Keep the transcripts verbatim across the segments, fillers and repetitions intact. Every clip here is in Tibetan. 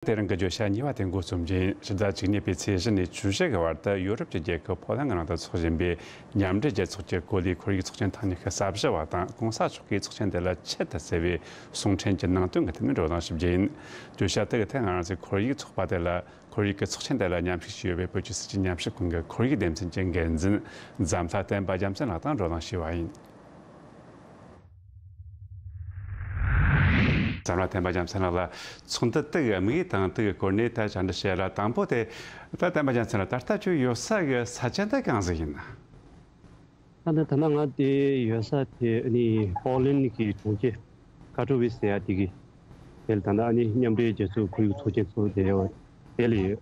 དེ་རིང་གི་བརྗོད་བྱ་གཉིས་པ་དེ་འགོ་རྩོམ་རྒྱུ་ཡིན། ཕྱི་ཟླ་བཅུ་གཉིས་པའི་ཚེས་བཞི་ནས་བཅུ་བཞི་གི་བར་དུ་ཡོ་རོབ་ཀྱི་རྒྱལ་ཁབ་ཕོ་ལན་གྱི་ནང་དུ་འཚོགས་བཞིན་པའི་མཉམ་འབྲེལ་རྒྱལ་ཚོགས་ཀྱི་གོ་ལའི་ཁོར་ཡུག་ཚོགས་ཆེན་ཐེངས་ཉི་ཤུ་རྩ་བཞི་བ་དང་གོང་ས་མཆོག་གིས་ཚོགས་ཆེན་དེ་ལ་ཆེད་དུ་གཙོས་པའི་གསུང་འཕྲིན་གྱི་ནང་དོན་གྱི་ཐད་ནས་བགྲོ་གླེང་ཞུ་རྒྱུ་ཡིན། བརྗོད་བྱ་དེ་གི་ཐད་ང་རང་ཚོའི་ཁོར་ཡུག་ཚོགས་པ་དེ་ལ། ཁོར་ཡུག་གི་ཚོགས་ཆེན་དེ་ལ་མཉམ་ཞུགས་བྱས་ཡོད་པའི་བོད་ཀྱི་སྲིད་བྱུས་མཉམ་ཞུགས་ཁང་གི་ཁོར་ཡུག་སྡེ་ཚན་གྱི་འགན་འཛིན་འཛམ་ལྷ་བསྟན་པ་རྒྱལ་མཚན་ལགས་དང་བགྲོ་གླེང་ཞུས་པ་ཡིན། འཛམ་ལྷ་བསྟན་པ་རྒྱལ་མཚན་ལགས་ལ། ཚོགས་འདུ་དེ་གི་དམིགས་ཡུལ་དང་དེ་གི་སྐོར་ནས་ད་བཅར་འདྲི་བྱེད་ཡ་ལ། དང་པོ་དེ་ད་བསྟན་པ་རྒྱལ་མཚན་ལགས། ད་ལྟ་ཁྱོད་ཡོད་ས་གི་ས་ཆ་འདི་གང་ཟིག་ཡིན་ན། ད་ནི་ད་ལྟ་ང་དེ་ཡོད་ས་དེ་ནི་པོ་ལན་གྱི་གྲོང་ཁྱེར་ཀ་ཊོ་ཝི་སེ་ཟེར་ཡ་དེ་གི། དེ་ལ་ད་ལྟ་ནི་མཉམ་འབྲེལ་རྒྱལ་ཚོགས་ཁོར་ཡུག་ཚོགས་ཆེན་ཚོགས་བསྡད་ཡོད། དེ་ལ་ཡོད།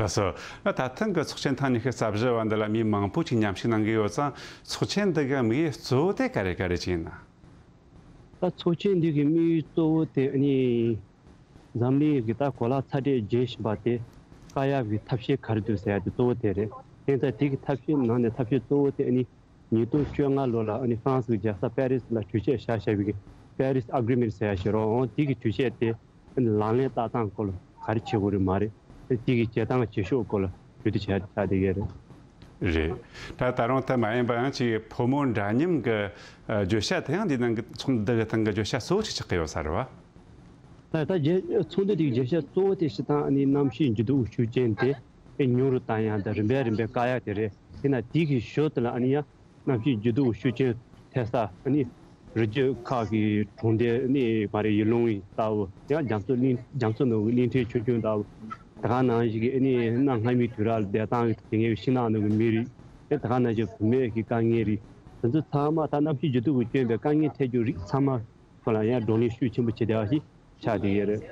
ལགས་སོ། ད་ཐེངས་ཀྱི་ཚོགས་ཆེན་ཐེངས་ཉི་ཤུ་རྩ་བཞི་བ་འདི་ལ་མི་མང་པོ་ཅིག་མཉམ་ཞུགས་གནང་གི་ཡོད་ཙང་། ཚོགས་ཆེན་འདི་གི་དམིགས་ཡུལ་གཙོ་བོ་དེ་ག་རེ་ག་རེ་ཅིག་ཡིན་ན། ད་ཚོགས་ཆེན་འདི་གི་དམིགས་ཡུལ་གཙོ་བོ་དེ་ནི་འཛམ་གླིང་གི་ད་གོ་ལ་ཚ་དྲོད་རྒྱས་བཞིན་པ་དེ་བཀག་ཡག་གི་ཐབས་ཤེས་ག་རེ་འདུག་ཟེར་ཡ་དེ་གཙོ་བོ་དེ་རེད། དེ་ཙང་དེ་གི་ཐབས་ཤེས་ནང་ནས་ཐབས་ཤེས་གཙོ་བོ་དེ་ནི་ཉིས་སྟོང་བཅོ་ལྔ་ལོ་ལ་ཨ་ནི་ཧྥ་རན་སི་གི་རྒྱལ་ས་པེ་རི་སི་ལ་གྲོས་ཆོད་བཞག་བཞག་པའི་གི་པེ་རི་སི་ཨེ་གྷི་རི་མེན་ཊི་ཟེར་ཡ་ཞིག་རེད། འོང་དེ་གི་གྲོས་ཆོད་དེ་ཨ་ནི་ལག་ལེན་བསྟར་སྟངས་སྐོར་ལ་ག་རེ་བྱེད་དགོས་རེད་མ་རེད། དེ་གི་བྱེད་སྟངས་བྱེད་ཕྱོགས་སྐོར་ལ་གྲོས་བསྡུར་བྱས་ཆགས་བསྡད་ཡོད་རེད། རེད། ད་ད་རུང་དེ་མ་ཡིན་པ་ཡང་ཅིག་ཕོ་མོ་འདྲ་མཉམ་གི་ཨ་བརྗོད་བྱ་དེ་ཡང་འདི་ནང་གི་ཚོགས་འདུ་གི་སྟེང་གི་བརྗོད་བྱ་གཙོ་བོ་ཅིག་ཆགས་ཀྱི་ཡོད་ས་རེད་བ། ད་ད་རྒྱལ་ཚོགས་འདུ་དེའི་བརྗོད་བྱ་གཙོ་བོ་དེ་སྤྱིར་བཏང་ཨ་ནི་གནམ་གཤིས་འགྱུར་ལྡོག་ཤུགས་རྐྱེན་དེ་ཉུང་རུ་བཏང་ཡག་དང་རིམ་པས་རིམ་པས་བཀག་ཡག་དེ་རེད། དེས་ན་དེ་གི་ཞོར་དུ་ལ་ཨ་ནི་ཡང་གནམ་གཤིས་འགྱུར་ལྡོག་ཤུགས་རྐྱེན་ཐེབས་ས་ཨ་ནི་རི་རྒྱུད་ཁག་གི་གྲོང་སྡེ་ཨ་ནི་མ་རེད། ཡུལ་ལུང་ཡི་ལྟ་བུ། ཡང་རྒྱ་མཚོ་གླིང་རྒྱ་མཚོ་ནང་གི་གླིང་ཕྲན་ཆུང་ཆུང་ལྟ་བུ། དེ་ག་ནང་བཞིན་གྱི་ཨ་ནི་གནའ་སྔ་མོའི་དུས་རབས་ལ་བསྡད་སྟངས་ཀྱི་དེ་སྔའི་ཤིང་ནགས་ནང་གི་མི་རིགས། དེ་དེ་ག་ནང་བཞིན་བུད་མེད་ཀྱི་དཀའ་ངལ་རིགས། དེ་ཚོ་ཚང་མ་ད་གནམ་གཤིས་འགྱུར་ལྡོག་གིས་བསྐྱོན་པའི་དཀའ་ངལ་འཕྲད་རྒྱུ་རིགས་ཚང་མ་ཁོ་ལ་ཡང་བགྲོ་གླེང་ཤུགས་ཆེན་པོ་བྱེད་བསྡད་པ་ཞིག་ཆགས་བསྡད་ཡོད་རེད།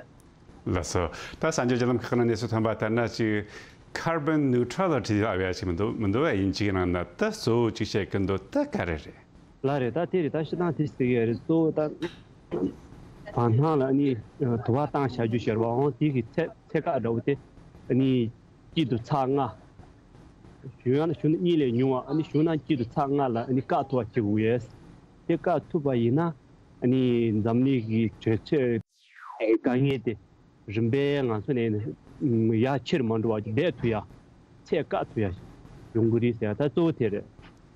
ལགས་སོ། ད་གསར་འགྱུར་བརྒྱུད་ལམ་ཁག་ནང་གནས་ཚུལ་ཐོན་པ་ལྟར་ན་ཅིག་carbon neutrality ལབ་ཡ་ཅིག་མི་འདུག་མི་འདུག་བ། ཡིན་གཅིག་རང་ན་ད་གཙོ་བོ་ཅིག་བཤད་ཀྱི་འདུག་ད་ག་རེ་རེད། ལགས་རེད། ད་དེ་རེད། ད་སྤྱིར་བཏང་དེ་ཟེར་གྱི་ཡོད་རེད། གཙོ་བོ་ད་བར་སྣང་ལ་ཨ་ནི་དུ་བ་བཏང་བཞག་རྒྱུ་ཟེར་བ། འོང་དེ་གི་ཚད་ཚད་བཀག་འདྲ་བོ་དེ་ཨ་ནི་གཅིག་ཏུ་ཚེག་ལྔ། གཞུང་ཡང་གཞུང་གཉིས་ལས་ཉུང་བ། ཨ་ནི་གཞུང་ན་གཅིག་ཏུ་ཚེག་ལྔ་ལ་ཨ་ནི་བཀག་ཐུབ་པ་བྱེད་དགོས་ཡོད། དེ་བཀག་ཐུབ་པ་ཡིན་ན་ཨ་ནི་འཛམ་གླིང་གི་དྲོད་ཚད་དཀའ་ངལ་དེ་རིམ་པས་ང་ཚོ་ནས་ཡར་ཆེར་མ་འགྲོ་བ་ཅིག་བསྡད་ཐུབ་ཡ། ཚད་བཀག་ཐུབ་ཡ་ཡོང་གི་རེད་ཟེར་ཡ་ད་གཙོ་བོ་དེ་རེད།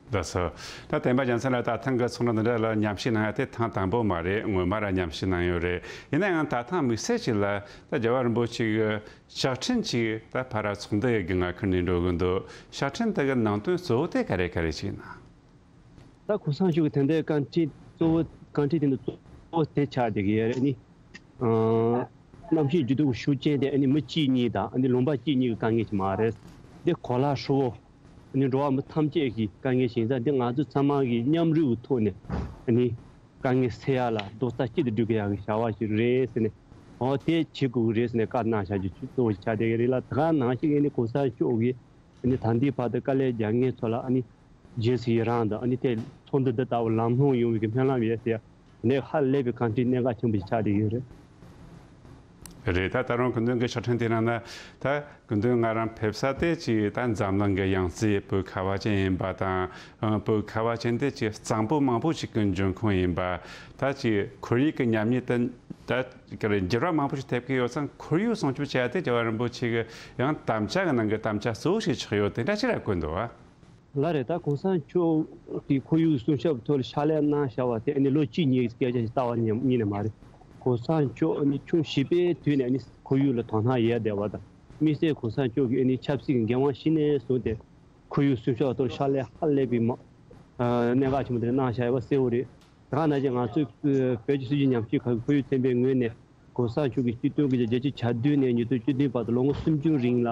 ལགས་སོ། ད་བསྟན་པ་རྒྱལ་མཚན་ལགས་ད་ཐེངས་ཀྱི་ཚོགས་འདུ་འདི་འདྲ་ལ་མཉམ་ཞུགས་གནང་ཡ་དེ་ཐེངས་དང་པོ་མ་རེད། སྔོན་མ་ར་མཉམ་ཞུགས་གནང་ཡོད་རེད། ཡིན་ན་ཡང་ད་ཐེངས་དམིགས་བསལ་ཅིག་ལ་ད་རྒྱལ་བ་རིན་པོ་ཆེ་གི་ཕྱག་འཕྲིན་ཅིག་ད་ཕར་ཚོགས་འདུ་ཡི་སྒང་ཁུར་ནས་འགྲོ་གི་འདུག་ཕྱག་འཕྲིན་དེ་གི་ནང་དོན་གཙོ་བོ་དེ་ག་རེ་ག་རེ་ཅིག་ཡིན་ན། ད་གོང་ས་མཆོག་གི་དེ་འདྲའི་བཀའ་འཕྲིན་གཙོ་བོ་བཀའ་འཕྲིན་དེ་ནི་གཙོ་བོ་དེ་ཆགས་བསྡད་ཀྱི་ཡོད་རེད། ནི་ཨ་གནམ་གཤིས་འགྱུར་ལྡོག་གི་ཤུགས་རྐྱེན་དེ་ཨ་ནི་མི་གཅིག་གཉིས་དང་ཨ་ནི་ལུང་པ་གཅིག་གཉིས་ཀྱི་དཀའ་ངལ་ཞིག་མ་རེད། འདི་གོ་ལ་ཧྲིལ་བོ་ཨ་ནི་འགྲོ་བ་མི་ཐམས་ཅད་ཀྱི་དཀའ་ངལ་ཞིག་ཡིན་ཙང་། འདི་ང་ཚོ་ཚང་མ་གི་མཉམ་རུབ་ཀྱི་ཐོག་ནས་ཨ་ནི་དཀའ་ངལ་སེལ་ཡ་ལ་རྡོག་རྩ་གཅིག་ཏུ་སྒྲིལ་དགོས་ཡ་གི་བྱ་བ་ཞིག་རེད་ཟེར་ནས། འོ་དེ་བྱེད་དགོས་ཀྱི་རེད་ཟེར་ནས་བཀའ་གནང་བཞག་རྒྱུ་གཙོ་བོ་ཞིག་ཆགས་བསྡད་ཀྱི་རེད་ལ། དེ་ག་ནང་བཞིན་ཨ་ནི་གོང་ས་མཆོག་གིས་ཨ་ནི་ད་ལྟའི་བར་དུ་དཀའ་ལས་རྒྱག་མཁན་ཚོ་ལ་ཨ་ནི་རྗེས་སུ་ཡི་རང་དང་། ཨ་ནི་དེ་ཚོགས་འདུ་འདི་ལྟ་བུ་ལམ་ལྷོང་ཡོང་བའི་གི་སྨོན་ལམ་ཡོད་ཟེར་ཡ། དེ་ནས་ཧ་ལས་པའི་བཀའ་དྲིན་གནད་འགག་ཆེན་པོ་ཞིག་ཆགས་བསྡད་ཡོད་རེད། རེད། ད་ད་རུང་སྐུ་མདུན་གྱི་ཕྱག་འཕྲིན་དེ་ནང་ན་ད་སྐུ་མདུན་ང་རང་ཕེབས་ས་དེ་ཅིག་ད་འཛམ་གླིང་གི་ཡང་རྩེ་བོད་ཁ་བ་ཅན་ཡིན་པ་དང་། བོད་ཁ་བ་ཅན་དེ་ཅིག་གཙང་པོ་མང་པོ་ཞིག་གི་འབྱུང་ཁུངས་ཡིན་པ། ད་ཅིག་ཁོར་ཡུག་གི་ཉམས་ཉེས་དེ་ད་ག་རེ་འགྱུར་བ་མང་པོ་ཞིག་ཐེབས་ཀྱི་ཡོད་ཙང་། ཁོར་ཡུག་སྲུང་སྐྱོབ་བྱས་ཏེ་རྒྱལ་བ་རིན་པོ་ཆེ་གི་ཡང་དམ་བཅའ་གི་ནང་གི་དམ་བཅའ་གཙོ་བོ་ཞིག་ཆགས་ཡོད། དེ་འདྲ་ཅིག་ར་བཀོད་འདུག་བ། ལགས་རེད། ད་གོང་ས་མཆོག་གིས་ཁོར་ཡུག་སྲུང་སྐྱོབ་ཐོག་ལ་ཕྱག་ལས་གནང་བཞག་པ་དེ་ཨ་ནི་ལོ་གཅིག་གཉིས་ཀྱི་སྐད་ཆ་ཞིག་རྩ་བ་ཉིད་ནས་མ་རེད། གོང་ས་མཆོག་ཨ་ནི་ཆུང་བྱིས་པའི་དུས་ནས་ཨ་ནི་ཁོར་ཡུག་ལ་དོ་སྣང་ཡོད་བསྡད་པ་དང་། དམིགས་བསལ་གོང་ས་མཆོག་གིས་ཨ་ནི་ཆབ་སྲིད་ཀྱི་འགན་དབང་གཞི་ནས་བཟུང་སྟེ་ཁོར་ཡུག་སྲུང་སྐྱོབ་ཐོག་ཕྱག་ལས་ཧ་ལས་པའི་མ་ཨ་གནད་འགག་ཆེན་པོ་དེ་གནང་བཞག་ཡོད་པ་གསལ་པོ་རེད། དེ་ག་ནང་བཞིན་ང་ཚོའི་བོད་ཀྱི་སྲིད་བྱུས་ཉམས་ཞིབ་ཁང་གི་ཁོར་ཡུག་ཚན་པའི་ངོས་ནས་གོང་ས་མཆོག་གིས་ཆིག་སྟོང་དགུ་བརྒྱ་བརྒྱད་ཅུ་གྱ་བདུན་ནས་ཉིས་སྟོང་བཅུ་བདུན་བར་དུ་ལོ་ངོ་སུམ་ཅུ་རིང་ལ་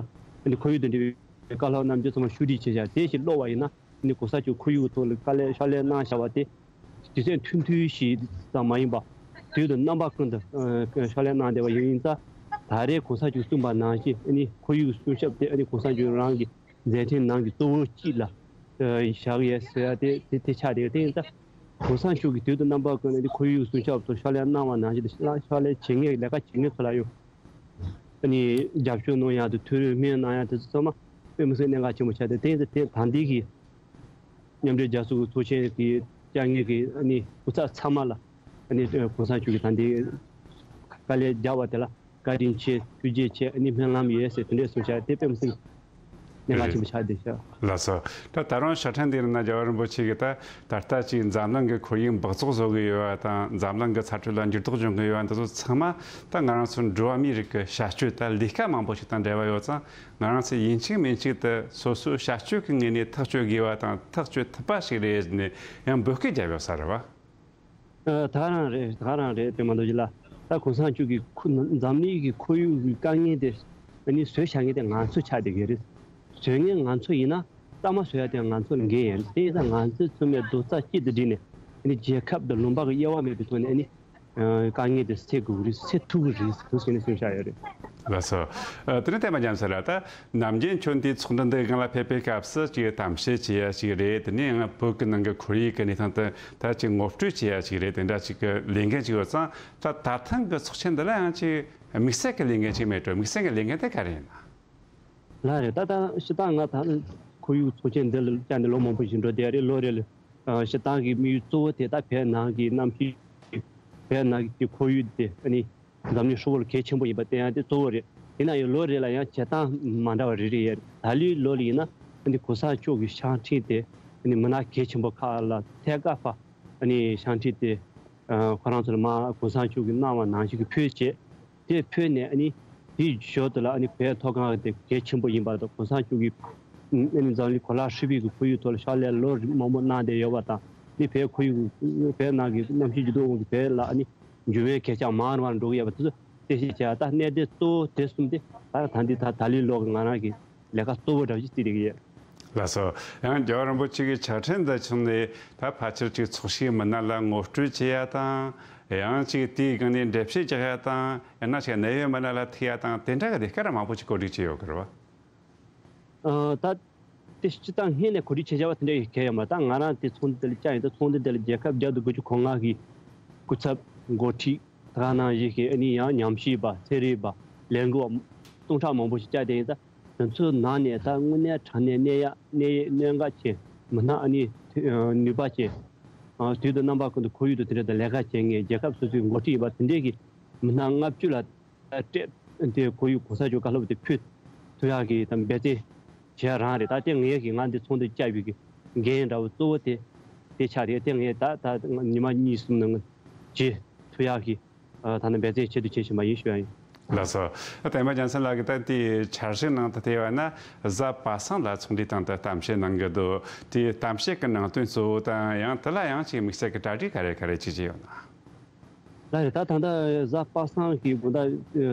ཁོར་ཡུག་དང་འབྲེལ་བའི་བཀའ་སློབ་རྣམ་འགྱུར་ཚང་མ་ཕྱོགས་སྒྲིག་བྱས་བཞག་དེ་ཞིག་ཀློག་པ་ཡིན་ན། ཨ་ནི་གོང་ས་མཆོག་ཁོར་ཡུག་ཐོག་ལ་དཀའ་ལས་ཕྱག་ལས་གནང་བཞག་པ་དེ་དུས་ཚོད་ཐུང་ཐུང་ཞིག་ཙམ་མ་ཡིན་པ། དུས་དང་རྣམ་པ་ཀུན་ཏུ་ཕྱག་ལས་གནང་བསྡད་པ་ཡིན་ཙང་། ད་རེས་གོང་ས་མཆོག་གསུངས་པ་ནང་བཞིན་ཨ་ནི་ཁོར་ཡུག་སྲུང་སྐྱོབ་དེ་ཨ་ནི་གོང་ས་མཆོག་རང་གི་མཛད་འཕྲིན་ནང་གི་གཙོ་བོ་གཅིག་ལ་བཞག་ཡས་ཟེར་ཡ་དེ་དེ་དེ་ཆགས་བསྡད་ཡོད། དེ་ཡིན་ཙང་གོང་ས་མཆོག་གིས་དུས་དང་རྣམ་པ་ཀུན་ནས་ཁོར་ཡུག་སྲུང་སྐྱོབ་ཐོག་ཕྱག་ལས་གནང་བ་ནང་བཞིན་དུ་ཕྱག་ལས་བྱེད་མཁན་ལས་ཀ་བྱེད་མཁན་ཚོ་ལ་ཡང་ཨ་ནི་རྒྱབ་སྐྱོར་གནང་ཡ་དང་ཐུགས་རེ་སྨོན་གནང་ཡ་དེ་ཚོ་ཚང་མ་དཔེ་མི་སྲིད་གནད་འགག་ཆེན་པོ་ཆགས་ཏེ། དེ་ཡིན་ཙང་དེ་ད་འདི་གི་མཉམ་འབྲེལ་རྒྱལ་ཚོགས་ཀྱི་ཚོགས་ཆེན་གྱི་བཅར་མཁན་གྱི་ཨ་ནི་སྐུ་ཚབ་ཚང་མ་ལ་ཨ་ནི་གོང་ས་མཆོག་གིས་ད་འདི་དཀའ་ལས་རྒྱག་པ་དེ་ལ་ བཀའ་དྲིན་ཆེ། ཐུགས་རྗེ་ཆེ། ཨ་ནི་སྨོན་ལམ་ཡོད་ཟེར་དེ་འདྲས་གསུངས་བཞག་དེ་དཔེ་མི་སྲིད་གནད་འགག་ཆེན་པོ་ཆགས་བསྡད་ཤག་ལགས་སོ། ད་ད་རུང་ཞལ་ཕྲན་འདིར་ན་རྒྱལ་བ་རིན་པོ་ཆེ་གིས་ད་ད་ལྟ་ཅིག་འཛམ་གླིང་གི་ཁོར་ཡུག་འབག་བཙོག་བཟོ་གི་ཡོད་པ་དང་། འཛམ་གླིང་གི་ཚ་དྲོད་ལ་འགྱུར་ལྡོག་འབྱུང་གི་ཡོད་པ་འདི་ཚོ་ཚང་མ་ད་ང་རང་ཚོ་འགྲོ་བ་མིའི་རིགས་ཀྱི་བྱ་སྤྱོད་དང་ལས་ཀ་མང་པོ་ཞིག་དང་འབྲེལ་བ་ཡོད་ཙང་། ང་རང་ཚོས་ཡིན་གཅིག་མིན་གཅིག་ཏུ་སོ་སོའི་བྱ་སྤྱོད་ཀྱི་ངོས་ནས་ཐག་གཅོད་དགོས་པ་དང་། ཐག་གཅོད་ཐུབ་པ་ཞིག་རེད་ནས་ཡང་འབོད་སྐུལ་བརྒྱབ་ཡོད་ས་རེད་བ། ཨ། ད་ག་རང་རེད། ད་ག་རང་རེད། པད་མ་རྡོ་རྗེ་ལགས། ད་གོང་ས་མཆོག་གིས་ཁོ་འཛམ་གླིང་གི་ཁོར་ཡུག་གི་དཀའ་ངལ་དེ་ཨ་ནི་བཟོས་བཞག་མཁན་དེ་ང་ཚོ་ཆགས་བསྡད་ཀྱི་རེད། བཟོ་མཁན་ང་ཚོ་ཡིན་ན་གཙང་མ་བཟོ་ཡ་དེ་ང་ཚོ་ལ་འགན་ཡོད་རེད། དེ་ཡིན་ཙང་ང་ཚོས་ཚང་མས་རྡོག་རྩ་གཅིག་ཏུ་བསྒྲིལ་ནས་ཨ་ནི་རྒྱལ་ཁབ་དང་ལུང་པ་གི་དབྱེ་བ་མེད་པའི་ཐོག་ནས་ཨ་ནི་ཨ་དཀའ་ངལ་དེ་སེལ་དགོས་ཀྱི་རེད། སེལ་ཐུབ་ཀྱི་རེད་ཟེར་དུས་ཟེར་ནས་གསུངས་བཞག་ཡོད་རེད། ལགས་སོ། ཨ། དེ་ནས་བསྟན་པ་རྒྱ་མཚོ་ལགས། ད་ནམ་རྒྱུན་ཁྱོད་འདིའི་ཚོགས་འདུ་འདིའི་སྒང་ལ་ཕེབས་པའི་སྐབས་སུ་ཅིག་གཏམ་བཤད་བྱེད་ཡ་ཅིག་རེད། དེ་ནས་ཡང་བོད་ཀྱི་ནང་གི་ཁོར་ཡུག་གི་གནས་སྟངས་དེ་ད་ཅིག་ངོ་སྤྲོད་བྱེད་ཡ་ཅིག་རེད། དེ་འདྲ་ཅིག་གི་ལས་འགན་ཅིག་ཡོད་ཙང་། ད་ད་ཐེངས་ཀྱི་ཚོགས་ཆེན་འདི་ལ་ཡང་ཅིག་དམིགས་བསལ་གྱི་ལས་འགན་ཅིག་མེད་འགྲོ། དམིགས་བསལ་གྱི་ལས་འགན་དེ་ག་རེ་ཡིན་ན། ལགས་རེད། ད་ད་སྤྱིར་བཏང་ང་ད་ཁོར་ཡུག་ཚོགས་ཆེན་འདི་ལ་བཅར་ནས་ལོ་མང་པོ་ཞིག་འགྲོ་བསྡད་རེད། ལོ་རེ་ལ་ཨ་སྤྱིར་བཏང་གི་དམིགས་ཡུལ་གཙོ་བོ་དེ་ད་བོད་ནང་གི་གནམ་གཤིས། བོད་ནང་གི་ཁོར་ཡུག་དེ་ཨ་ནི་འཛམ་གླིང་ཧྲིལ་པོར་གལ་ཆེན་པོ་ཡིན་པ་དེ་ཡང་དེ་གཙོ་བོ་རེད། ཡིན་ན་ཡང་ལོ་རེ་ལ་ཡང་བྱེད་སྟངས་མ་འདྲ་བ་རེ་རེ་ཡོད་རེད། ད་ལོའི་ལོ་ལ་ཡིན་ན་ཨ་ནི་གོང་ས་མཆོག་གི་ཕྱག་འཕྲིན་དེ་ཨ་ནི་མི་སྣ་གལ་ཆེན་པོ་ཁག་ལ་ཐད་ཀར་ཕར་ཨ་ནི་ཕྱག་འཕྲིན་དེ་ཨ་ཁོ་རང་ཚོ་ལ་མར་གོང་ས་མཆོག་གིས་གནང་བ་ནང་བཞིན་གྱི་ཕུལ་བྱས། དེ་ཕུལ་ནས་ཨ་ནི་དེའི་ཞོར་དུ་ལ་ཨ་ནི་བོད་མཐོ་སྒང་དེ་གལ་ཆེན་པོ་ཡིན་པ་དང་། གོང་ས་མཆོག་གིས་ཨ་ནི་འཛམ་གླིང་གོ་ལ་ཧྲིལ་པོའི་གི་ཁོར་ཡུག་ཐོག་ལ་ཕྱག་ལས་ལོ་མང་པོ་གནང་བསྡད་ཡོད་པ་དང་། ཨ་ནི་བོད་ཁོར་ཡུག་བོད་ནང་གི་གནམ་གཤིས་འགྱུར་ལྡོག་འོག་གི་བོད་ལ་ཨ་ནི་འགྱུར་བའི་གད་ཆག་མང་རུ་མང་རུ་འགྲོ་གི་ཡོད་པ་དེ་ཚོ་གསལ་བཤད་བྱས། ད་གནད་དོན་གཙོ་བོ་དེ་གསུམ་དེ་ད་ད་འདི་ད་ད་ལོའི་ལོ་གི་ང་རང་གི་ལས་ཀ་གཙོ་བོ་འདྲ་བོ་ཞིག་བརྩིས་བསྡད་ཀྱི་ཡོད། ལགས་སོ། ཡང་རྒྱལ་བ་རིན་པོ་ཆེ་གི་ཕྱག་འཕྲིན་དང་མཚུངས་ནས་ད་ཕལ་ཆེར་ཅིག་ཚོགས་ཞུགས་མི་སྣ་ལ་ངོ་སྤྲོད་བྱེད་ཡ་དང་། ཡང་ཅིག་དེའི་སྒང་ནས་འགྲེལ་བཤད་རྒྱག་ཡ་དང་། ཡང་ན་ཅིག་གནད་ཡོད་མི་སྣ་ལ་ཐུག་ཡ་དང་། དེ་འདྲ་གི་ལས་ཀ་ར་མང་པོ་ཅིག་གོ་སྒྲིག་བྱས་ཡོད་གི་རེད་བ། ཨ། ད་དེ་སྤྱིར་བཏང་སྔོན་ནས་གོ་སྒྲིག་བྱེད་བྱ་བ་དེ་འདྲ་ཡོད་གལ་ཡོད་མ་རེད། ད་ང་རང་དེ་ཚོགས་འདུ་དེ་ལ་བཅར་ཡིན། ད་ཚོགས་འདུ་དེ་ལ་རྒྱལ་ཁབ་བརྒྱ་དང་དགུ་བཅུ་གོ་ལྔ་གི་སྐུ་ཚབ་འགོ་ཁྲིད། ད་ག་ནང་བཞིན་གྱི་ཨ་ནི་ཡང་ཉམས་ཞིབ་པ། ཚན་རིག་པ། ལས་འགུལ་བ་སྟོང་ཕྲག་མང་པོ་ཞིག་བཅར་བསྡད་ཡིན། ད་དེ་ཚོའི་ནང་ནས་ད་དངོས་གནས་དྲང་གནས་གནད་ཡག་གནད་གནད་འགག་ཅན། མི་སྣ་ཨ་ནི་ནུས་པ་ཅན། ཨ། དུས་དང་རྣམ་པ་ཀུན་ཏུ་ཁོར་ཡུག་དང་དེ་འདྲ་དང་ལས་ཀ་བྱེད་མཁན། རྒྱལ་ཁབ་སོ་སོའི་འགོ་ཁྲིད་ཡིན་པ་དེ་འདྲའི་གི་མི་སྣ་ལྔ་བཅུ་ལ་སྤྲད་དེ་ཁོར་ཡུག་གོང་ས་མཆོག་བཀའ་སློབ་དེ་ཕུལ་ཐུབ་ཡག་གི་ད་འབད་བརྩོན་བྱེད་ཡ་རང་རེད། ད་དེ་ངས་གི་ང་འདི་ཚོགས་འདུ་བཅར་བའི་གི་འགན་འདྲ་བོ་གཙོ་བོ་དེ་དེ་ཆགས་རེད། དེ་ངས་ད་ད་ཉི་མ་གཉིས་གསུམ་ནང་བྱེད་ཐུབ་ཡག་གི་ཨ། ད་ནི་འབད་བརྩོན་ཆེད་དུ་བྱེད་བཞིན་པ་ཡིན་ཞུ་ཡ་ཡིན། ལགས་སོ། བསྟན་པ་རྒྱལ་མཚན་ལགས་ཀྱིས་ད་དེའི་འཆར་གཞི་ནང་དུ་བལྟས་པ་ན། གཟའ་པ་སངས་ལ་ཚོགས་འདུའི་སྟེང་དུ་གཏམ་བཤད་གནང་གི་འདུག་དེའི་གཏམ་བཤད་ཀྱི་ནང་དོན་གཙོ་བོ་དང་། ཡང་དེ་ལ་ཡང་ཅིག་དམིགས་བསལ་གྱི་གྲ་སྒྲིག་ག་རེ་ག་རེ་བྱེད་ཀྱི་ཡོད་ན། ལགས་རེད། ད་ད་ལྟ་གཟའ་པ་སངས་ཀྱི་དགོང་དག་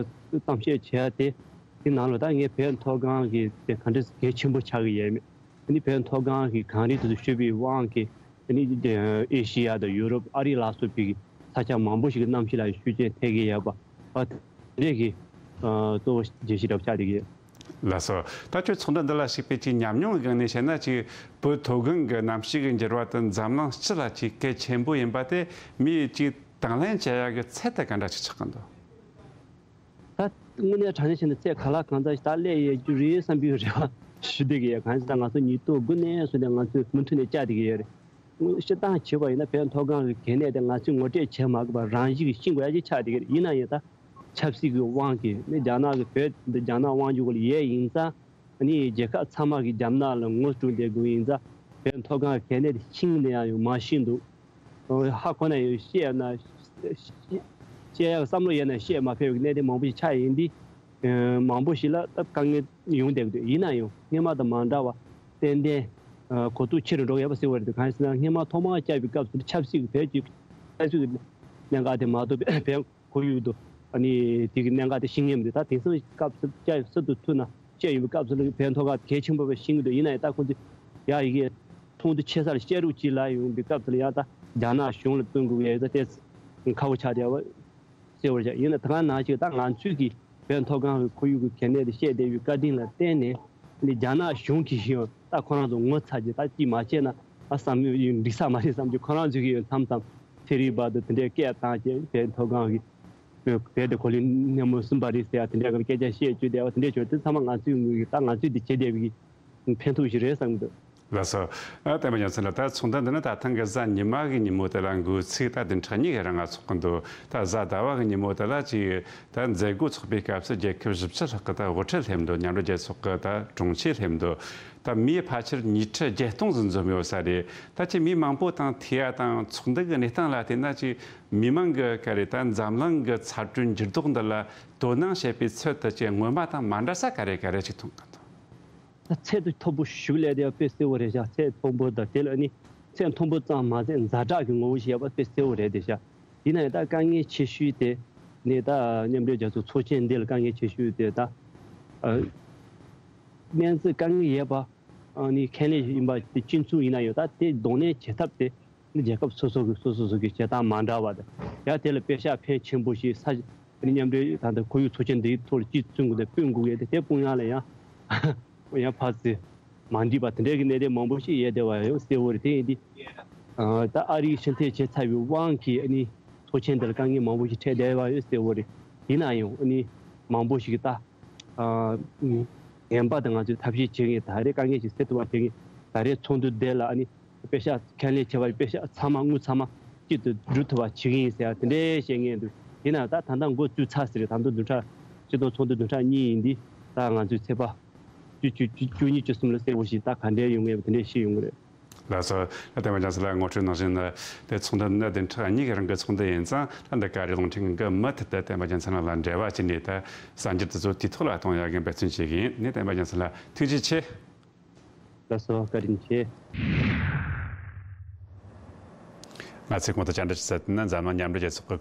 གཏམ་བཤད་བྱེད་ཡ་དེ། དེ་ནང་ལ་ད་ངས་བོད་མཐོ་སྒང་གི་དེ་ག་འདྲ་གལ་ཆེན་པོ་ཆགས་ཀྱི་ཡོད་མེད། ཨ་ནི་བོད་མཐོ་སྒང་གི་གངས་རི་དེ་ཚོ་ཤོད་པའི་དབང་གིས་ཨ་ནི་ཨེ་ཤི་ཡ་དང་ཡུ་རོབ། ཨ་རི་ལ་སོགས་པའི་ས་ཆ་མང་པོ་ཞིག་གི་གནམ་གཤིས་ལ་ཤུགས་རྐྱེན་ཐེབས་ཀྱི་ཡོད་པ། ཨ། དེ་འདྲས་ཀྱི་ཨ་གཙོ་བོ་བརྗོད་གཞི་འདྲ་བོ་ཆགས་བསྡད་ཀྱི་ཡོད། ལགས་སོ། ད་ཁྱོད་ཚོགས་འདུ་འདི་ལ་ཞུགས་པའི་ཅིག་ཉམས་མྱོང་གི་སྒང་ནས་བཤད་ན། ཅིག་བོད་མཐོ་སྒང་གི་གནམ་གཤིས་ཀྱི་འགྱུར་བ་དེ་འཛམ་གླིང་སྤྱི་ལ་ཅིག་གལ་ཆེན་པོ་ཡིན་པ་དེ་མིས་ཅིག་དང་ལེན་བྱེད་ཡག་གི་ཚད་དེ་ག་འདྲ་ཅིག་ཆགས་ཀྱི་འདུག་ད་དངོས་གནས་དྲང་གནས་བཤད་ན་ཚད་ག་ལ་གང་འཚམ་ཞིག་ད་སླེབས་ཡོད་རྒྱུ་རེད་བསམ་པའི་རེ་བ་ཞུ་བསྡད་ཀྱི་ཡོད། གང་ཡིན་ཟེར་ན་ང་ཚོ་ཉིས་སྟོང་དགུ་ནས་བཟུང་ནས་ང་ཚོས་མུ་མཐུད་ནས་བཅར་བསྡད་ཀྱི་ཡོད་རེད། དངོས་སྤྱིར་བཏང་བྱས་པ་ཡིན་ན་བོད་མཐོ་སྒང་གི་གལ་གནད་དེ་ང་ཚོས་ངོ་སྤྲོད་བྱེད་མ་དགོས་པར་རང་བཞིན་གྱིས་ཤེས་དགོས་ཡ་ཅིག་ཆགས་བསྡད་ཀྱི་རེད། ཡིན་ན་ཡང་ད་ཆབ་སྲིད་ཀྱི་དབང་གིས་ནི་རྒྱ་ནག་གི་བོད་འདི་རྒྱ་ནག་དབང་སྒྱུར་སྒང་ལ་ཡོད་ཡིན་ཙང་། ཨ་ནི་རྒྱལ་ཁབ་ཚང་མ་གིས་རྒྱ་ནག་ལ་ངོ་སྤྲོད་བསྡད་དགོས་ཡིན་ཙང་། བོད་མཐོ་སྒང་གལ་གནད་དེ་ཤེས་ནས་ཡང་ཡང་མ་ཤེས་འདུག་ཧ་གོ་ན་ཡང་བཤད་ན། བཤད་ཡག་བསམ་བློ་ཡོད་ན་བཤད་མ་ཕོད་པའི་གནད་དོན་མང་པོ་ཞིག་ཆགས་ཡིན་དུས། ཨ། མང་པོ་ཞིག་ལ་སྟབས་དཀའ་ངལ་ཡོང་བསྡད་ཀྱི་འདུག་ཡིན་ན་ཡང་སྔོན་མ་དང་མ་འདྲ་བ་ཏན་ཏན་ཨ་གོ་རྟོགས་ཆེ་རུ་འགྲོ་གི་ཡོད་པ་གསལ་པོ་རེད་འདུག་གང་ཡིན་ཟེར་ན་སྔོན་མ་ཐོག་མར་བཅར་བའི་སྐབས་སུ་ཆབ་སྲིད་ཀྱི་བོད་ཀྱི་ཆབ་སྲིད་ཀྱི་གནད་འགག་དེ་མ་གཏོགས་པའི་བོད་ཁོར་ཡུག་ཏུ་ཨ་ནི་དེ་གི་གནད་འགག་དེ་ཤེས་ངེས་མི་འདུག་ད་དེང་སང་སྐབས་སུ་བཅར་སུ་དུ་ཐུག་ན་བཤད་ཡོང་བའི་སྐབས་སུ་ལ་བོད་མཐོ་སྒང་གལ་ཆེན་པོ་བ་ཤེས་ཀྱི་འདུག་ཡིན་ན་ཡང་ད་ཁོང་ཚོས་ཡ་ཡི་གེ་ཐོག་ཏུ་ཆེ་སར་བཤད་རོགས་གྱིས་ལབ་ཡོང་བའི་སྐབས་སུ་ལ་ཡང་ད་རྒྱ་ནག་གཞུང་ལ་བསྟུན་དགོས་ཡ་ད་ཏེ་ཁག་པོ་ཆགས་བསྡད་པ་གསལ་པོར་བཞག་ཡིན་ན་ད་ག་ནང་བཞིན་ད་ང་ཚོས་ཀྱིས་བོད་མཐོ་སྒང་གི་ཁོར་ཡུག་གི་གལ་གནད་དེ་བཤད་བསྡད་པའི་བཀའ་དྲིན་ལ་བརྟེན་ནས་ནི་རྒྱ་ནག་གཞུང་གིས་ཡང་ད་ཁོ་རང་ཚོ་ངོ་ཚ་གྱིས་ད་ཅིག་མ་བྱས་ན་ཨ་བསམ་ཡོད་འགྲིག་ས་མ་རེད་བསམ་གྱི་ཁོ་རང་ཚོས་ཀྱིས་ཡང་མཚམས་མཚམས་ཚན་རིག་པ་དང་དེ་འདྲའི་སྐད་བཏང་བྱས་བོད་མཐོ་སྒང་གི་བོད་དེ་གོ་ལའི་སྣེ་མོ་གསུམ་པ་རེད་ཟེར་ཡ་དེ་འདྲ་གི་སྐད་ཆ་བཤད་བཅུག་བསྡད་པ་དེ་འདྲ་བྱུང་དུས་ཚང་མ་ང་ཚོའི་ངོས་ཀྱི་ད་ང་ཚོས་འདི་བྱེད་བསྡད་པའི་ཕན་ཐོགས་ཤིག་རེད་བསམ་གྱི་འདུག་ལགས་སོ། ཨ། བསྟན་པ་རྒྱལ་མཚན་ལགས། ད་ཚོགས་འདུ་འདི་ནི་ད་ཐེངས་ཀྱི་གཟའ་ཉི་མ་གི་ཉིན་མོ་དེ་ལ་འགོ་ཚུགས། ད་བདུན་ཕྲག་གཉིས་ཀྱི་རིང་ལ་ཚོགས་ཀྱི་འདུག་ད་གཟའ་ཟླ་བ་གི་ཉིན་མོ་དེ་ལ་ཅིག་ད་མཛད་སྒོ་ཚོགས་པའི་སྐབས་སུ་རྒྱལ་ཁབ་བཞི་བཅུ་ལྷག་གི་ད་དབུ་ཁྲིད་སླེབས་འདུག་མཉམ་འབྲེལ་རྒྱལ་ཚོགས་ཀྱི་ད་དྲུང་ཆེ་སླེབས་འདུག་ད་མི་ཕལ་ཆེར་ཉིས་ཁྲི་བརྒྱད་སྟོང་ཙམ་འཛོམས་ཡོད་ས་རེད། ད་ཅིག་མི་མང་པོ་དང་ཐུག་ཡ་དང་ཚོགས་འདུ་གི་གནས་སྟངས་ལ་བལྟས་ན། ཅིག་མི་མང་གི་ག་རེ་ད་འཛམ་གླིང་གི་ཚ་དྲོད་འགྱུར་ལྡོག་འདི་ལ་དོ་སྣང་བྱེད་པའི་ཚུལ་དེ་ཅིག་སྔོན་མ་དང་མ་འདྲ་ས་ག་རེ་ག་རེ་ཅིག་མཐོང་གི་འདུག་ད་ཚད་དུ་མཐོན་པོ་ཞིག་སླེབས་བསྡད་ཡ་དཔེ་གསལ་བོ་རེད་ཤག་ཚད་མཐོན་པོ་དང་དེ་ལ་ནི་ཚད་མཐོན་པོ་ཙམ་མ་ཟད་ཛ་དྲག་གི་ངོ་བོ་ཞིག་ཡོད་པ་དཔེ་གསལ་བོ་རེད་བསྡད་ཤག་ཡིན་ན་ཡང་ད་དཀའ་ངལ་ཆེ་ཤོས་དེ་ནི་ད་མཉམ་འབྲེལ་རྒྱལ་ཚོགས་ཚོགས་ཆེན་འདི་ལ་དཀའ་ངལ་ཆེ་ཤོས་དེ་ད་ཨ་སྨན་རྩིས་དཀའ་ངལ་ཡོད་པ་ཨ་ནི་ཁས་ལེན་ཡིན་པ་དེ་གཅིག་མཚུངས་ཡིན་ན་ཡང་། ད་དེ་གདོང་ལེན་བྱེད་ཐབས་དེ་ནི་རྒྱལ་ཁབ་སོ་སོ་གི་སོ་སོ་སོ་གི་བྱེད་སྟངས་མ་འདྲ་བ་དང་། ཡང་དེ་ལ་པེ་ཤག་ཕོན་ཆེན་པོ་ཞིག་ས་ནི་མཉམ་འབྲེལ་ད་ལྟ་ཁོར་ཡུག་ཚོགས་ཆེན་འདིའི་ཐོག་ལ་གཅིག་མཚུངས་ཀྱི་དེ་སྤུངས་དགོས་ཡས་དེ་དེ་སྤུངས་ཡ་ལ་ཡང་ཡང་ཕར་ཚུར་མ་འགྲིག་པ་དེ་འདྲའི་གི་གནད་དོན་མང་པོ་ཞིག་ཡོད་བསྡད་པ་ཡང་གསལ་བོ་རེད། དེ་ཡིན་དུས་ཨ་ད་ཨ་རིའི་ཕྱིར་འཐེན་བྱས་ཚར་བའི་དབང་གིས་ཨ་ནི་ཚོགས་ཆེན་འདི་ལ་དཀའ་ངལ་མང་པོ་ཞིག་འཕྲད་བསྡད་པ་ཡང་གསལ་བོ་རེད། ཡིན་ན་ཡང་ཨ་ནི་མང་པོ་ཞིག་གིས་ད་ཨ་ངན་པ་དང་ང་ཚོས་ཐབས་ཤེས་བྱེད་མཁན། ད་རེས་དཀའ་ངལ་ཞིག་སེལ་ཐུབ་པ་བྱེད་མཁན། ད་རེས་ཚོགས་འདུ་འདི་ལ་ཨ་ནི་པེ་ཤག་ཁས་ལེན་བྱས་པ་ཡིན། པེ་ཤག་ཚང་མ་དངུལ་ཚང་མ་གཅིག་ཏུ་སྒྲུབ་ཐུབ་པ་བྱེད་ཀྱི་ཡིན་ཟེར་ཡ་དེ་འདྲའི་བཤད་མཁན་འདུག་ཡིན་ནའང་ད་ད་ལྟ་འགོ་བཙུགས་ཚར་ཟེར་རེད། ད་དུང་བདུན་ཕྲག་སྤྱི་ཟླ་ཚོགས་འདུ་བདུན་ཕྲག་གཉིས་ཡིན་དུས། ད་ང་ཚོའི་ཚེས་པ་བཅུ་བཅུ་བཅུ་བཅུ་གཉིས་བཅུ་གསུམ་ལ་གསལ་བོ་ཞིག་ད་ག་འདྲའི་ཡོང་ངེས་པ་དེ་འདྲའི་ཤེས་ཡོང་གི་རེད། ལགས་སོ། ད་བསྟན་པ་རྒྱལ་མཚན་ལགས་ངོ་སྤྲོད་གནང་བཞིན་ནི་དེ་ཚོགས་འདུ་ནི་བདུན་ཕྲག་གཉིས་ཀྱི་རིང་གི་ཚོགས་འདུ་ཡིན་ཙང་། ད་འདི་ག་རེ་རླུང་འཕྲིན་ཁང་གི་མུ་མཐུད་དུ་བསྟན་པ་རྒྱལ་མཚན་ལགས་ལ་འབྲེལ་བ་བྱས་ནས་ད་གསར་འགྱུར་དེ་ཚོ་དུས་ཐོག་ལ་གཏོང་ཡག་གི་འབད་བརྩོན་བྱེད་ཀྱི་ཡིན། ནས་བསྟན་པ་རྒྱལ་མཚན་ལགས་ཐུགས་རྗེ་ཆེ། ལགས་སོ། བཀའ་དྲིན་ཆེ། ང་ཚོས་གོང་དུ་བཅར་འདྲི་ཞུས་ཚད་ནི་འཛམ་གླིང་མཉམ་འབྲེལ་རྒྱལ་ཚོགས་ཀྱི་